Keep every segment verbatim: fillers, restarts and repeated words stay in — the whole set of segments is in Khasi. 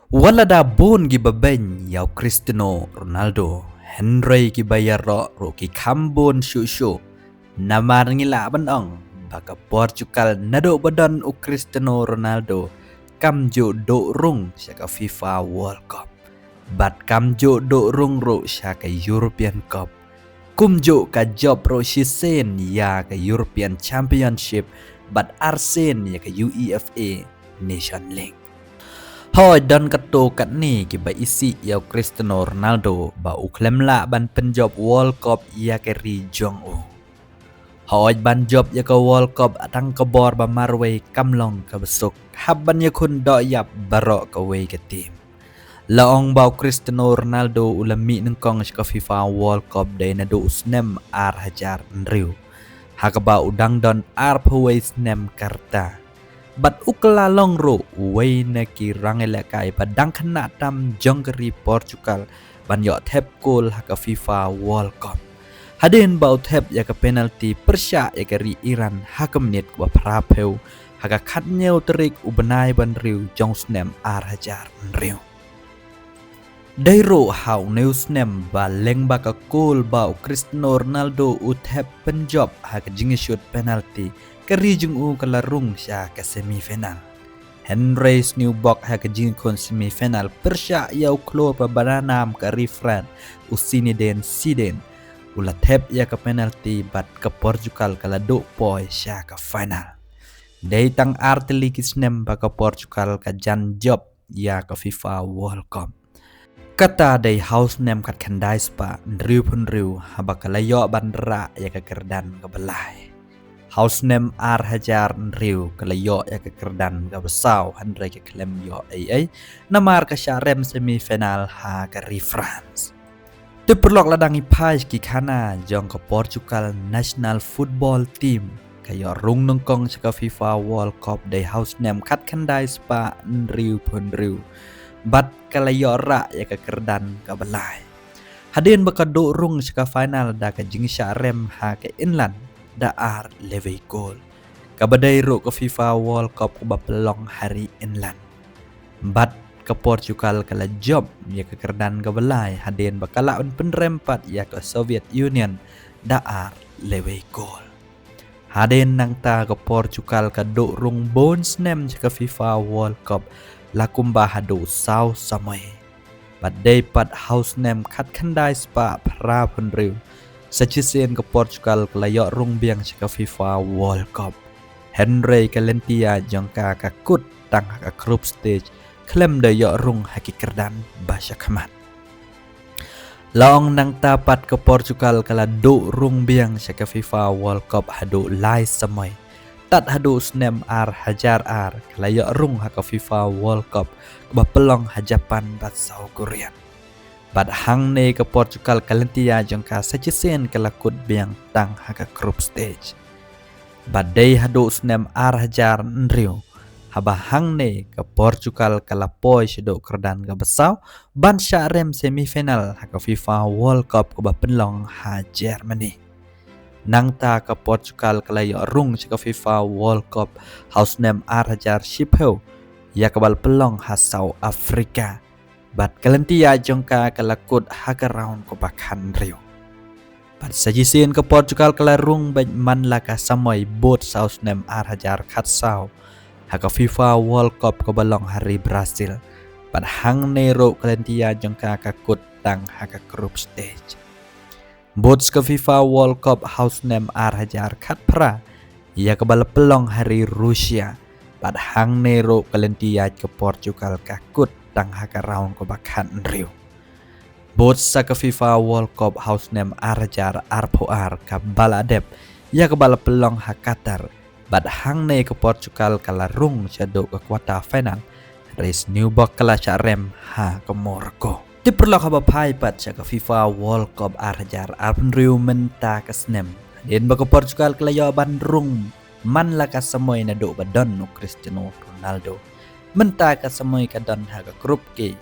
Wat la da bun kiba beiñ ïa u Cristiano Ronaldo, hynrei kiba ïaroh ruh ki kham bun shuh shuh. Namar ngi lah ban ong ba ka Portugal naduh ba don u Cristiano Ronaldo kam ju duh rung sha ka FIFA World Cup. Bad kam ju duh rung ruh sha ka European Cup. Kumjuh ka jop ruh shisien ïa ka European Championship bad arsien ïa ka UEFA Nation League. Hooid, don katto katne kiba isih ïa u Cristiano Ronaldo ba u khlem lah ban pynjop World Cup ïa ka ri jong u. Hooid, ban jop ïa ka World Cup tang ka bor ba marwei kam long kaba suk, hap ban ïakhun doh ïap baroh kawei ka team. La ong ba u Cristiano Ronaldo u la mih nyngkong sha ka FIFA World Cup dei naduh u snem ar hajar hynriew, ha kaba u dang don arphew wei snem ka rta. Bad u kylla long ruh uwei na ki rangïalehkai ba dang khynnah tam jong ka ri Portugal ban ïoh thep kol ha ka FIFA World Cup, hadien ba u thep ïa ka penalty pyrshah ïa ka ri Iran ha ka minit kaba phraphew ha ka khathynñiew tarik u bnai ba hynriew jong u snem ar hajar hynriew. Dei ruh ha une u snem ba lyngba ka kol ba u Cristiano Ronaldo u thep pynjop ha ka jingïashut penalty, ka ri jong u ka la rung sha ka semi final. Hynrei sniewbok ha ka jingïakhun semi final pyrshah ïa u khlur ba bada nam ka ri France, u Zinedine Zidane, u la thep ïa ka penalty bad ka Portugal ka la duh poi sha ka final. Dei tang ar tylli ki snem ba ka Portugal ka jan jop ïa ka FIFA World Cup. Kata dei ha u snem khatkhyndai spah hynriewphew hynriew haba ka la ïoh ban rah ïa ka kyrdan kaba lai. Ha u snem ar hajar hynriew ka la ïoh ïa ka kyrdan kaba saw, hynrei ka khlem ïoh ei ei namar ka shah rem semi final ha ka ri France. Te paralok, la dang ïa phai sha ki khana jong ka Portugal national football team, ka ïoh rung nyngkong sha ka FIFA World Cup dei ha u snem khatkhyndai spah hynriewphew hynriew bad ka la ïoh rah ïa ka kyrdan kaba lai. Hadien ba ka duh rung sha ka final da ka jingshah rem ha ka England da ar lewei kol, kaba dei ruh ka FIFA World Cup kaba pynlong ha ri England. Bad ka Portugal ka la jop ïa ka kyrdan kaba lai hadien ba ka lah ban pynrem pat ïa ka Soviet Union da ar lewei kol. Hadien nangta ka Portugal ka duh rung bun snem sha ka FIFA World Cup, la kumba haduh saw samoi. Bad dei pat ha u snem khatkhyndai spah phraphew hynriew, sa shisien ka Portugal ka la ïoh rung biang sha ka FIFA World Cup. Hynrei ka lynti ïaid jong ka ka kut tang ha ka group stage, khlem da ïoh rung ha ki kyrdan ba sha khmat. La ong nangta pat ka Portugal ka la duh rung biang sha ka FIFA World Cup haduh lai samoi. Tad haduh snem ar hajar ar ka la ïoh rung ha ka FIFA World Cup kaba pynlong ha Japan bad South Korea. Bad hangne ka Portugal ka lynti ïaid jong ka sa shisien ka la kut biang tang ha ka group stage. Bad dei haduh snem ar hajar hynriew haba hangne ka Portugal ka la poi shaduh kyrdan kaba saw ban shah rem semi final ha ka FIFA World Cup kaba pynlong ha Germany. Nangta ka Portugal ka la ïoh rung sha ka FIFA World Cup ha u snem ar hajar shiphew, ïa kaba la pynlong ha South Africa. Bad ka lynti ïaid jong ka ka la kut ha ka round kaba khathynriew. Bad sa shisien ka Portugal ka la rung beit man la ka samoi bud saw snem ar hajar khatsaw ha ka FIFA World Cup kaba long ha ri Brazil. Bad hangne ruh ka lynti ïaid jong ka ka kut tang ha ka group stage. Bud sa ka FIFA World Cup ha u snem ar hajar khatphra, ïa kaba la pynlong ha ri Russia. Bad hangne ruh ka lynti ïaid ka Portugal ka kut tang ha ka round kaba khathynriew. Bud sa ka FIFA World Cup ha u snem ar hajar arphew ar kaba la dep, ïa kaba la pynlong ha Qatar. Bad hangne ka Portugal ka la rung shaduh ka quarter final, hynrei sniewbok ka la shah rem ha ka Morocco. Te paralok, haba phai pat sha ka FIFA World Cup ar hajar arphew hynriew mynta ka snem, hadien ba ka Portugal ka la ïoh ban rung man la ka samoi naduh ba don u Cristiano Ronaldo. Mynta ka samoi ka don ha ka group K.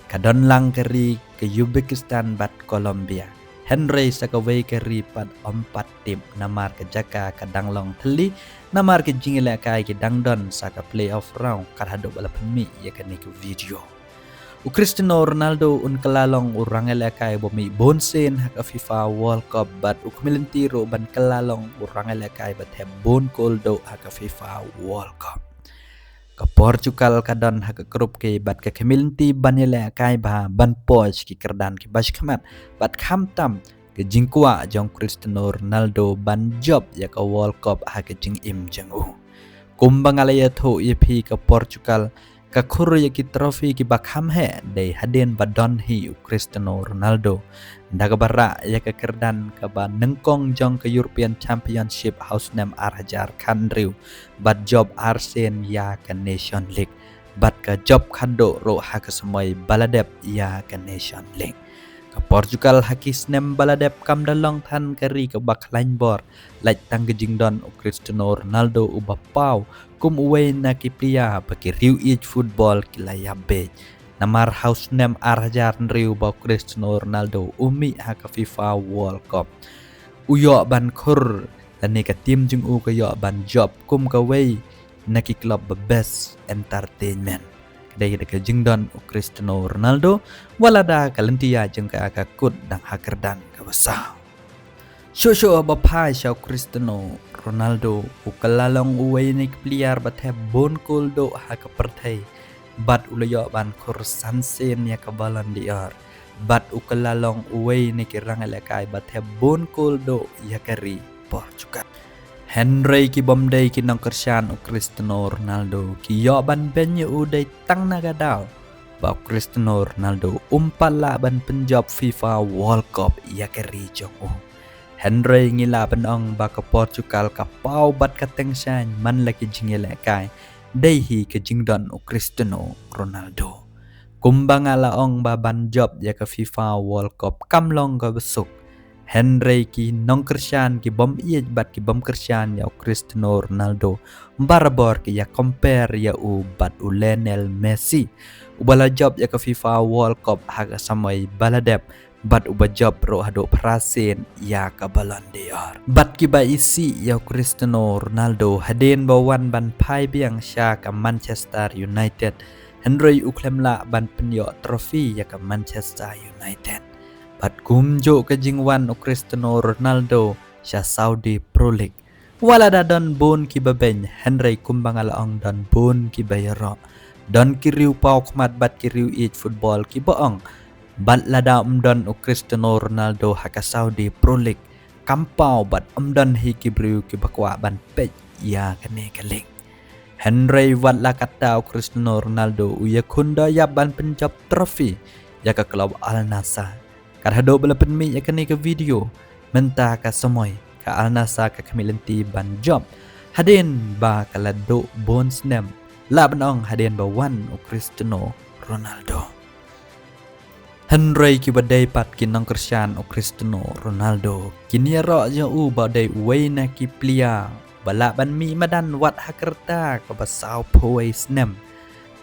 Ka don lang ka ri ka Uzbekistan bad Colombia. Hynrei sa kawei ka ri pat ym pat tip namar ka jaka ka dang long thylli, namar ka jingïalehkai ka dang don sa ka playoff round kat haduh ba la pynmih ïa kane ka video. U Cristiano Ronaldo un kylla long u rangïalehkai ba mih bun sien ha ka FIFA World Cup bad u khmih lynti ruh ban kylla long u rangïalehkai ba thep bun kol duh ha ka FIFA World Cup. Ka Portugal ka don ha ka group K bad ka khmih lynti ban ïalehkai bha ban poi sha ki kyrdan kiba shakhmat bad khamtam ka jingkwah jong Cristiano Ronaldo ban jop ïa ka World Cup ha ka jingim jong u. Kumba nga la ïathuh ïa phi, ka Portugal ka khur ïa ki trophy kiba kham heh dei hadien ba don hi u Cristiano Ronaldo. Da kaba rah ïa ka kyrdan kaba nyngkong jong ka European Championship ha u snem ar hajar khathynriew bad jop arsien ïa ka Nation League bad ka jop khatduh ruh ha ka samoi ba la dep ïa ka Nation League. Ka Portugal ha ki snem ba la dep kam da long than ka ri kaba khlaiñ bor, lait tang ka jingdon u Cristiano Ronaldo uba paw kum uwei na ki player ba ki riew ïeit football ki la ïap beit. Namar ha u snem ar hajar hynriew ba u Cristiano Ronaldo u mih ha ka FIFA World Cup, u ïoh ban khur lane ka team jong u ka ïoh ban jop kum kawei na ki club ba best entertainment. Ka dei da ka jingdon u Cristiano Ronaldo, wat la da ka lynti ïa jong ka ka kut dang ha kyrdan kaba saw. Shuh shuh ba phai sha u Cristiano Ronaldo, u kylla long uwei na ki player ba thep bun kol duh ha ka pyrthei bad u la ïoh ban khur san sien ïa ka Ballon d'Or bad u kylla long uwei na ki rangïalehkai ba thep bun kol duh ïa ka ri Portugal. Hynrei ki bym dei ki nongkyrshan u Cristiano Ronaldo ki ïoh ban beiñ ïa u dei tang na ka daw ba u Cristiano Ronaldo um pat lah ban pynjop FIFA World Cup ïa ka ri jong u. Hynrei ngi lah ban ong ba ka Portugal ka paw bad ka tyngshaiñ man la ki jingïalehkai dei hi ka jingdon u Cristiano Ronaldo. Kumba nga la ong ba ban jop ïa ka FIFA World Cup kam long kaba suk. Hynrei ki nongkyrshan ki bym ïeit bad ki bym kyrshan ïa u Cristiano Ronaldo barabor ki ïa compare ïa u bad u Lionel Messi, uba la jop ïa ka FIFA World Cup ha ka samoi ba la dep bad uba jop ruh haduh phra sien ïa ka Ballon d'Or. Bad kiba isih ïa u Cristiano Ronaldo hadien ba wan ban phai biang sha ka Manchester United, hynrei u khlem lah ban pynïoh trophy ïa ka Manchester United. Bad kumjuh ka jingwan u Cristiano Ronaldo sha Saudi Pro League, wat la da don bun kiba beiñ, hynrei kumba nga la ong don bun kiba ïaroh. Don ki riew paw khmat bad ki riew ïeit football kiba ong, bad lada um don u Cristiano Ronaldo ha ka Saudi Pro League, kam paw bad um don hi ki briew kiba kwah ban peit ïa kane ka league. Hynrei wat la katta u Cristiano Ronaldo u ïakhun da ïap ban pynjop trophy ïa ka club Al Nassr. Kat haduh ba la pynmih ïa kane ka video, mynta ka samoi ka Al Nassr ka khmih lynti ban jop hadien ba ka la duh bun snem, lah ban ong hadien ba wan u Cristiano Ronaldo. Hynrei kiba dei pat ki nongkyrshan u Cristiano Ronaldo kin ïaroh ïa u ba dei uwei na ki player ba lah ban mih madan wat ha ka rta kaba sawphew wei snem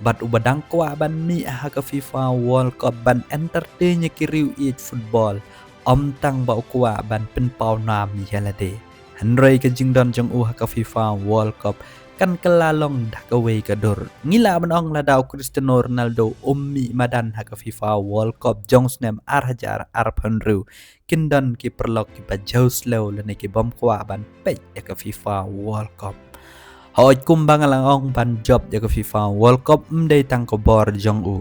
bad uba dang kwah ban mih ha ka FIFA World Cup ban entertain ïa ki riew ïeit football, ym tang ba u kwah ban pynpaw nam ïa lade. Hynrei ka jingdon jong u ha ka FIFA World Cup kan kylla long da kawei ka dur. Ngi lah ban ong lada u Cristiano Ronaldo um mih madan ha ka FIFA World Cup jong snem ar hajar arphew hynriew, kin don ki paralok kiba jaw slew lane ki bym kwah ban peit ïa ka FIFA World Cup. Hooid, kumba nga la ong, ban jop ïa ka FIFA World Cup ym dei tang ka bor jong u.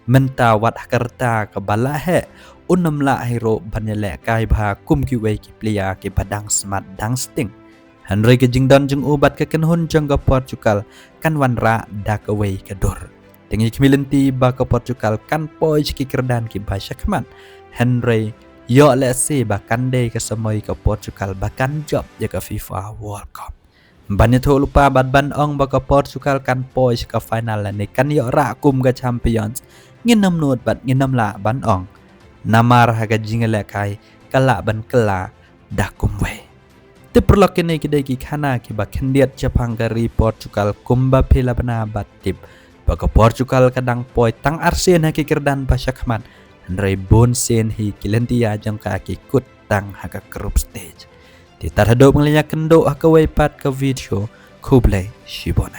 Mynta wat ha ka rta kaba la heh, un ym lah hi ruh ban ïalehkai bha kum kiwei ki player kiba dang smat dang sting. Hynrei ka jingdon jong u bad ka kynhun jong ka Portugal kan wanrah da kawei ka dur. Te ngi khmih lynti ba ka Portugal kan poi sha ki kyrdan kiba shakhmat. Hynrei ïoh lehse ba kan dei ka samoi ka Portugal ba kan jop ïa ka FIFA World Cup. Ban ïathuh lypa bad ban ong ba ka Portugal kan poi sha ka final lane kan ïoh rah kum ka champions, ngin ym nud bad ngin ym lah ban ong. Namar ha ka jingïalehkai ka lah ban kylla da kumwei. Te paralok, kine ki dei ki khana kiba khyndiat shaphang ka ri Portugal. Kumba phi la bna bad tip ba ka Portugal ka dang poi tang arsien ha ki kyrdan ba shakhmat, hynrei bun sien hi ki lynti ïa jong ka ki kut tang ha ka group stage. Te tad haduh ba ngin ïakynduh ha kawei pat ka video, khublei shibun.